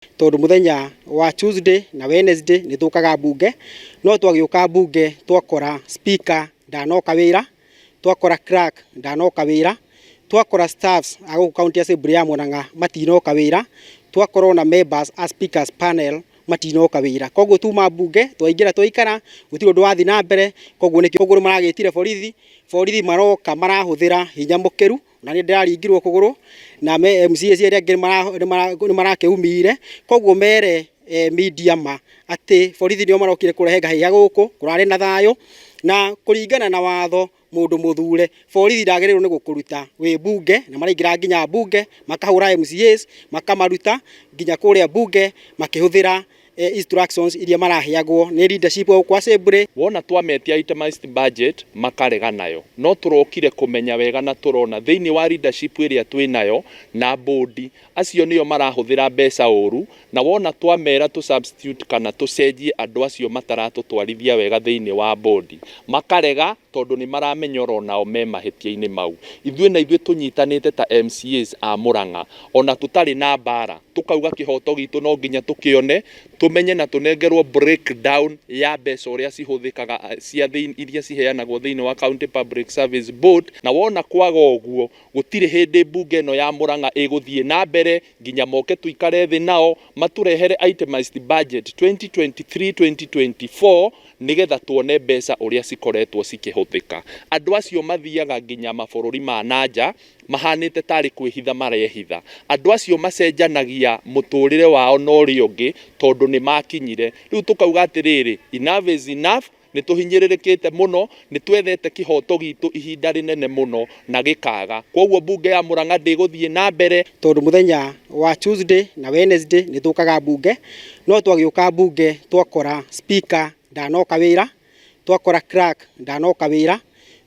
Tondũ mũthenya wa Tuesday na Wednesday nĩ tũkaga mbunge, no twagĩũka mbunge twakora speaker ndanoka wĩra, twakora clerk ndanoka wĩra, twakora staffs a gũkũ county assembly ya Murang'a matinoka wĩra, twakora ona members a speakers panel matinoka wĩra. Koguo tuma mbunge twaingĩra twaikara gũtirĩ ũndũ wathiĩ na mbere. Koguo nĩkĩo koguo nĩ maragĩtire borithi, borithi maroka marahũthĩra hinya mũkĩru, na nĩ ndĩraringirwo kũgũrũ na MCAs arĩa angĩ nĩ marakĩumire. Koguo mere media ma atĩ borithi nĩo marokire kũrehe ngahĩha gũkũ, kũrarĩ na thayũ, na kũringana na watho mũndũ mũthure borithi ndagĩrĩirwo nĩ gũkũruta wĩ mbunge, na maraingĩra nginya mbunge makahũra MCAs makamaruta nginya kũrĩa mbunge makĩhũthĩra instructions iria maraheagwo nĩ leadership gũkũ assembly. Wona twametia itemized budget makarega nayo, no tũrokire kũmenya wega na tũrona thĩinĩ wa leadership ĩrĩa twĩ nayo na board, acio nĩo marahũthĩra mbeca ũru. Na wona twamera tũ substitute kana tũcenjie andũ acio mataratũtwarithia wega thĩinĩ wa board, makarega tondũ nĩ maramenya oro nao me mahĩtia-inĩ mau. Ithuĩ na ithuĩ tũnyitanĩte ta MCAs a Murang'a, ona tũtarĩ na mbara, tũkauga kĩhoto gitũ no nginya tũkĩone, tũmenye na tũnengerwo breakdown ya mbeca ũrĩa cihũthĩkaga cia iria ciheanagwo thĩinĩ wa County Public Service Board. Na wona kwaga ũguo, gũtirĩ hĩndĩ mbunge ĩno ya Murang'a ĩgũthiĩ na mbere nginya moke tũikare thĩ nao matũrehere itemized budget 2023-2024, nĩgetha tuone mbeca ũrĩa cikoretwo cikĩhũthĩka. Andũ acio mathiaga nginya mabũrũri ma nanja mahanĩte tarĩ kwĩhitha marehitha. Andũ acio macenjanagia mũtũrĩre wao na ũrĩa ũngĩ tondũ nĩ makinyire rĩu. Tũkauga atĩrĩrĩ, enough is enough. Nĩ tũhinyĩrĩrĩkĩte mũno, nĩ twethete kĩhoto gitũ ihinda rĩnene mũno na gĩkaga. Koguo mbunge ya Murang'a ndĩgũthiĩ na mbere. Tondũ mũthenya wa Tuesday na Wednesday nĩ tũkaga mbunge, no twagĩũka mbunge twakora speaker ndanoka wĩra, twakora clerk ndanoka wĩra,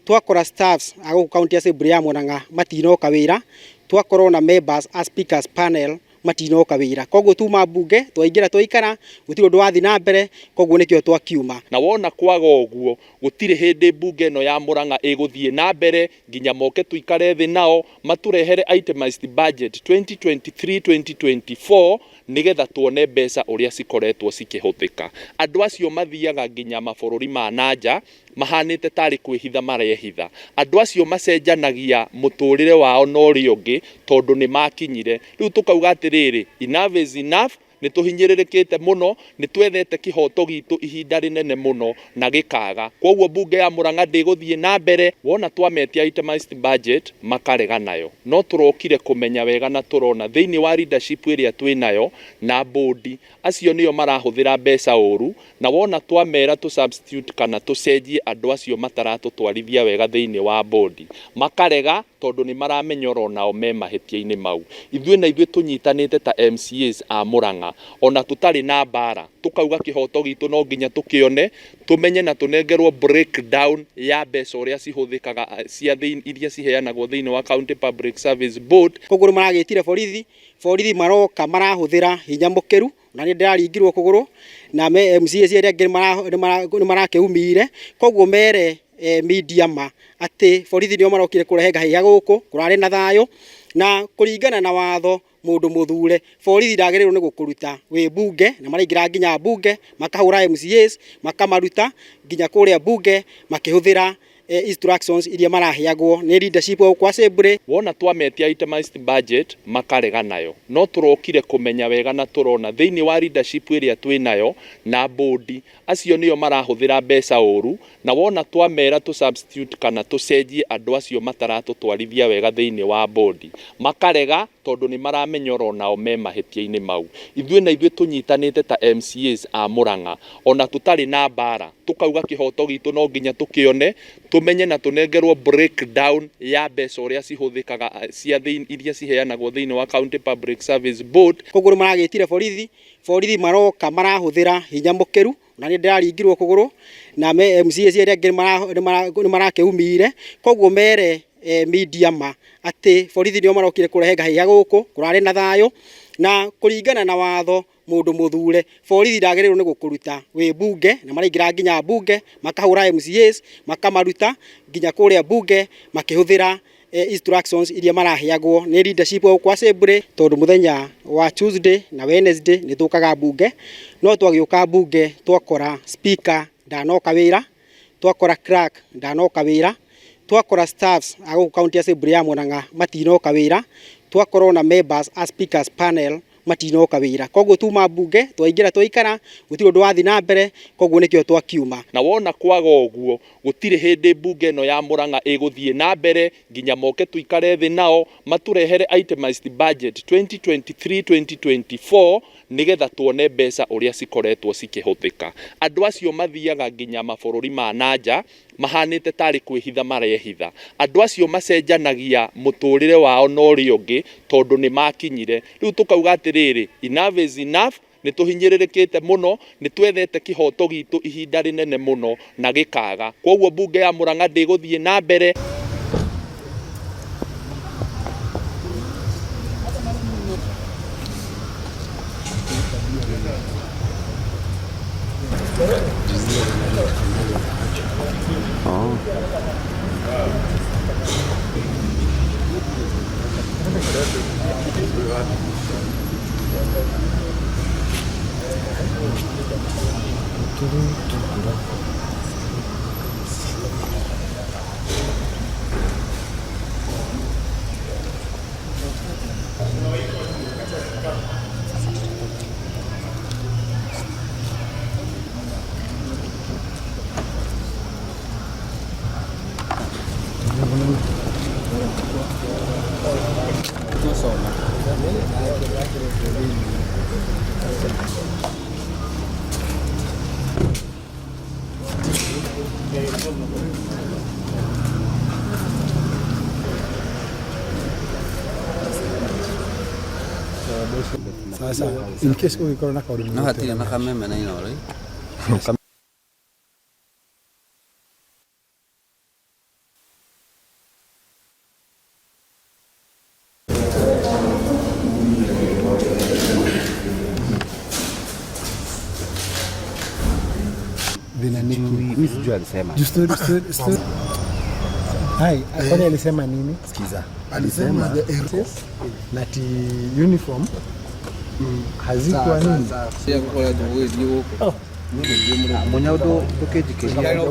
twakora staffs a gũkũ county assembly ya Murang'a matinoka wĩra, twakora ona members a speakers panel matinoka wĩra. Koguo tuma mbunge twaingĩra twaikara gũtirĩ ũndũ wathiĩ na mbere. Koguo nĩkĩo twakiuma. Na wona kwaga ũguo, gũtirĩ hĩndĩ mbunge ĩno ya Murang'a ĩgũthiĩ na mbere nginya moke tũikare thĩ nao matũrehere itemized budget 2023-2024, nĩgetha tuone mbeca ũrĩa cikoretwo cikĩhũthĩka. Andũ acio mathiaga nginya mabũrũri ma nanja mahanĩte tarĩ kwĩhitha marehitha. Andũ acio macenjanagia mũtũrĩre wao na ũrĩa ũngĩ tondũ nĩ makinyire rĩu. Tũkauga atĩrĩrĩ, enough is enough. Nĩ tũhinyĩrĩrĩkĩte mũno, nĩ twethete kĩhoto gitũ ihinda rĩnene mũno na gĩkaga. Koguo mbunge ya Murang'a ndĩgũthiĩ na mbere. Wona twametia itemized budget makarega nayo, no tũrokire kũmenya wega na tũrona thĩinĩ wa leadership ĩrĩa twĩ nayo na board, acio nĩo marahũthĩra mbeca ũru. Na wona twamera tũ substitute kana tũcenjie andũ acio mataratũtwarithia wega thĩinĩ wa board, makarega tondũ nĩ maramenya oro nao me mahĩtia-inĩ mau. Ithuĩ na ithuĩ tũnyitanĩte ta MCAs a Murang'a, ona tũtarĩ na mbara, tũkauga kĩhoto gitũ no nginya tũkĩone, tũmenye na tũnengerwo breakdown ya mbeca ũrĩa cihũthĩkaga cia iria ciheanagwo thĩinĩ wa County Public Service Board. Koguo nĩ maragĩtire borithi, borithi maroka marahũthĩra hinya mũkĩru, na nĩ ndĩraringirwo kũgũrũ na MCAs arĩa angĩ nĩ marakĩumire. Koguo mere media ma atĩ borithi nĩo marokire kũrehe ngahĩha gũkũ, kũrarĩ na thayũ, na kũringana na watho mũndũ mũthure borithi ndagĩrĩirwo nĩ gũkũruta wĩ mbunge, na maraingĩra nginya mbunge makahũra MCAs makamaruta nginya kũrĩa mbunge makĩhũthĩra instructions iria maraheagwo nĩ leadership gũkũ assembly. Wona twametia itemized budget makarega nayo, no tũrokire kũmenya wega na tũrona thĩinĩ wa leadership ĩrĩa twĩ nayo na board, acio nĩo marahũthĩra mbeca ũru. Na wona twamera tũ substitute kana tũcenjie andũ acio mataratũtwarithia wega thĩinĩ wa board, makarega tondũ nĩ maramenya oro nao me mahĩtia-inĩ mau. Ithuĩ na ithuĩ tũnyitanĩte ta MCAs a Murang'a, ona tũtarĩ na mbara, tũkauga kĩhoto gitũ no nginya tũkĩone, tũmenye na tũnengerwo breakdown ya mbeca ũrĩa cihũthĩkaga cia iria ciheanagwo thĩinĩ wa County Public Service Board. Koguo nĩ maragĩtire borithi, borithi maroka marahũthĩra hinya mũkĩru, na nĩ ndĩraringirwo kũgũrũ na MCAs arĩa angĩ nĩ marakĩumire. Koguo mere media ma atĩ borithi nĩo marokire kũrehe ngahĩha gũkũ, kũrarĩ na thayũ, na kũringana na watho mũndũ mũthure borithi ndagĩrĩirwo nĩ gũkũruta wĩ mbunge, na maraingĩra nginya mbunge makahũra MCAs makamaruta nginya kũrĩa mbunge makĩhũthĩra Instructions iria maraheagwo nĩ leadership gũkũ assembly, tondu muthenya wa Tuesday na Wednesday nĩ tũkaga mbunge, no twagĩũka mbunge twakora speaker ndanoka wĩra, twakora clerk ndanoka wĩra, twakora staffs a gũkũ county assembly ya Murang'a matinoka wĩra, twakora ona members a speakers panel matinoka wĩra. Koguo tuma mbunge twaingĩra twaikara gũtirĩ ũndũ wathi na mbere, koguo nĩkĩo twakiuma. Na wona kwaga ũguo, gũtirĩ hĩndĩ mbunge ĩno ya Murang'a ĩgũthiĩ na mbere nginya moke tuikare thĩ nao matũrehere itemized budget 2023-2024, nigetha tuone mbeca ũrĩa cikoretwo cikĩhũthĩka. Andũ acio mathiaga nginya mabũrũri ma nanja mahanĩte tarĩ kwĩhitha marehitha. Andũ acio macenjanagia mũtũrĩre wao na ũrĩa ũngĩ tondũ nĩ makinyire. Rĩu tũkauga atĩrĩrĩ, enough is enough. Nĩ tũhinyĩrĩrĩkĩte mũno, nĩ twethete kĩhoto gitũ ihinda rĩnene mũno na gĩkaga. Koguo mbunge ya Murang'a ndĩgũthiĩ na mbere. Sasa in case ũngĩkorwo na kaũndũ. No hatirĩ na kameme na Inooro. Thĩna nĩ kĩ? Mimi sijui alisema. Juu Hai, kwani alisema nini? Sikiza. Alisema the errors na ti uniform hazikuwa nini? Munya ndũkĩnjikĩria.